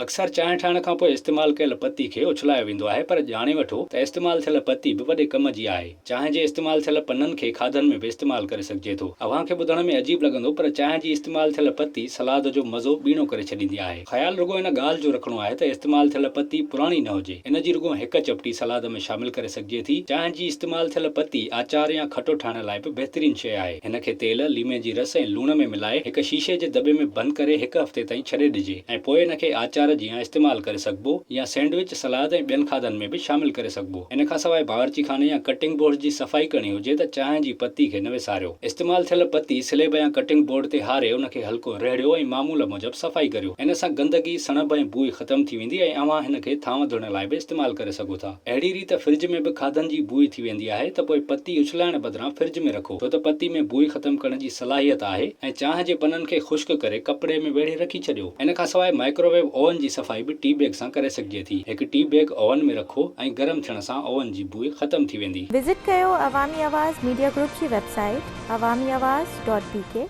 اڪثر چانهه ٺاهڻ کان پوء استعمال ڪيل پتي کي اڇلايو ويندو آهي پر ڄاڻي وٺو ته استعمال ٿيل پتي به وڏي ڪم جي آهي. چانهه جي استعمال ٿيل پنن کي کاڌن ۾ به استعمال ڪري سگهجي ٿو. اوهان کي ٻڌڻ ۾ عجيب لڳندو پر چانهه جي استعمال ٿيل پتي سلاد جو مزو ٻيڻو ڪري ڇڏيندي آهي. خيال رڳو ان ڳالهه جو رکڻو آهي ته استعمال ٿيل پتي پراڻي نه هجي. ان جي رڳو هڪ چپٽي سلاد ۾ شامل ڪري سگهجي ٿي. چانهه جي استعمال ٿيل پتي آچار يا کٽو ٺاهڻ لاء به بهترين شيء آهي. هن کي تيل، ليمي جي رس ۽ لوڻ ۾ ملائي هڪ شيشي جي دٻي ۾ بند ڪري هڪ هفتي تائين ڇڏي ڏجي. ۽ پوء ان کي آچار جيان استعمال ڪري سگهبو يا سينڊوچ، سلاد ۽ ٻين کاڌن ۾ به شامل ڪري سگهبو. ان کان سواء باورچي خاني يا ڪٽنگ بورڊ جي صفائي ڪرڻي هجي ته چانهه جي پتي کي نه وساريو. استعمال ٿيل پتي سليب يا ڪٽنگ بورڊ تي هاري ان کي هلڪو رهڙيو ۽ معمول موجب صفائي ڪريو. ان سان گندگي، سڻڀ ۽ بوء ختم ٿي ويندي ۽ اوهان هن کي ٿانو ڌوئڻ لاء به استعمال ڪري سگهو ٿا. اهڙي ريت فرج ۾ به کاڌن جي بوء ٿي ويندي آهي ته پوء پتي اڇلائڻ بدران فرج ۾ رکو ڇو ته پتي ۾ بوء ختم ڪرڻ جي صلاحيت آهي. ۽ چانهه جي پنن کي خشڪ ڪري ڪپڙي ۾ ويڙهي رکي ڇڏيو. ان کان سواء مائڪروويو اوون جي صفائي به ٽي بيگ سان ڪري سگهجي ٿي. هڪ ٽي بيگ اوون ۾ رکو ۽ گرم ٿيڻ سان اوون جي بوء ختم ٿي ويندي. وزٽ ڪيو عوامي آواز ميڊيا گروپ جي website Awami Awaz dot B K.